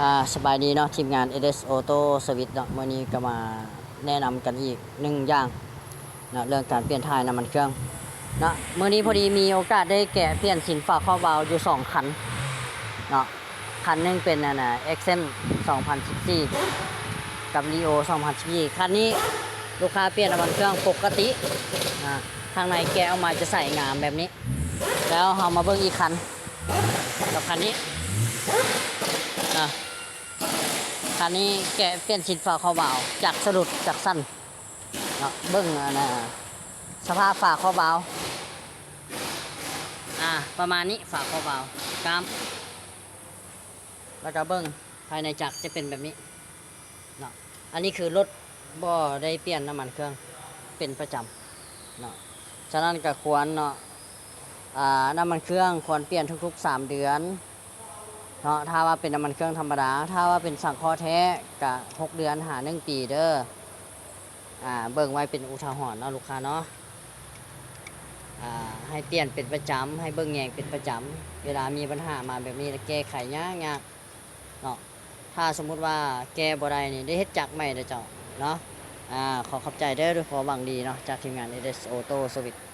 ອ່າ ສະບາຍດີເນາະ ທີມງານ ເອສເອສ Auto Service ເນາະ, ມື້ນີ້ກໍມາແນະນຳກັນອີກໜຶ່ງຢ່າງເນາະ ເລື່ອງການປ່ຽນຖ່າຍນ້ຳມັນເຄື່ອງເນາະ. ມື້ນີ້ພໍດີມີໂອກາດໄດ້ແກະປ່ຽນຊີ້ນຝາຄອບວາວຢູ່ສອງຄັນເນາະ, ຄັນໜຶ່ງເປັນ ອັນນ່າ Accent ສອງພັນສິບສີ່ ກັບ Leo ສອງພັນສິບສີ່. ຄັນນີ້ລູກຄ້າປ່ຽນນ້ຳມັນເຄື່ອງປົກກະຕິ, ອ່າ ທາງໃນແກະອອກມາຈະໃສງາມແບບນີ້. ແລ້ວເຮົາມາເບິ່ງອີກຄັນ ກັບຄັນນີ້ ອ່າ ຄັນນີ້ແກະປ່ຽນຊີ້ນຝາຄອບວາວ ຈັກສະດຸດຈັກສັ່ນເນາະ. ເບິ່ງ ອັນນ່າ ສະພາບຝາຄອບວາວ ອ່າ ປະມານນີ້ ຝາຄອບວາວ ກ້າມ ແລ້ວກໍເບິ່ງພາຍໃນຈັກຈະເປັນແບບນີ້ເນາະ. ອັນນີ້ຄືລົດບໍ່ໄດ້ປ່ຽນນ້ຳມັນເຄື່ອງເປັນປະຈຳເນາະ, ສະນັ້ນກໍຄວນເນາະ ອ່າ ນ້ຳມັນເຄື່ອງຄວນປ່ຽນທຸກໆສາມເດືອນເນາະ. ຖ້າວ່າເປັນນ້ຳມັນເຄື່ອງທຳມະດາ, ຖ້າວ່າເປັນສັງເຄາະແທ້ກໍຫົກເດືອນຫາໜຶ່ງປີເດີ້. ອ່າ ເບິ່ງໄວ້ເປັນອຸທາຫອນເນາະລູກຄ້າເນາະ, ອ່າ ໃຫ້ປ່ຽນເປັນປະຈຳ ໃຫ້ເບິ່ງແຍງເປັນປະຈຳ. ເວລາມີບັນຫາມາແບບນີ້ແລ້ວແກ້ໄຂຍາກໆເນາະ, ຖ້າສົມມຸດວ່າແກ້ບໍ່ໄດ້ນີ້ ໄດ້ເຮັດຈັກໃໝ່ເດີ້ເຈົ້າເນາະ. ອ່າ ຂໍຂອບໃຈເດີ້ ດ້ວຍຄວາມຫວັງດີເນາະ ຈາກທີມງານ ເອສເອສ Auto Service.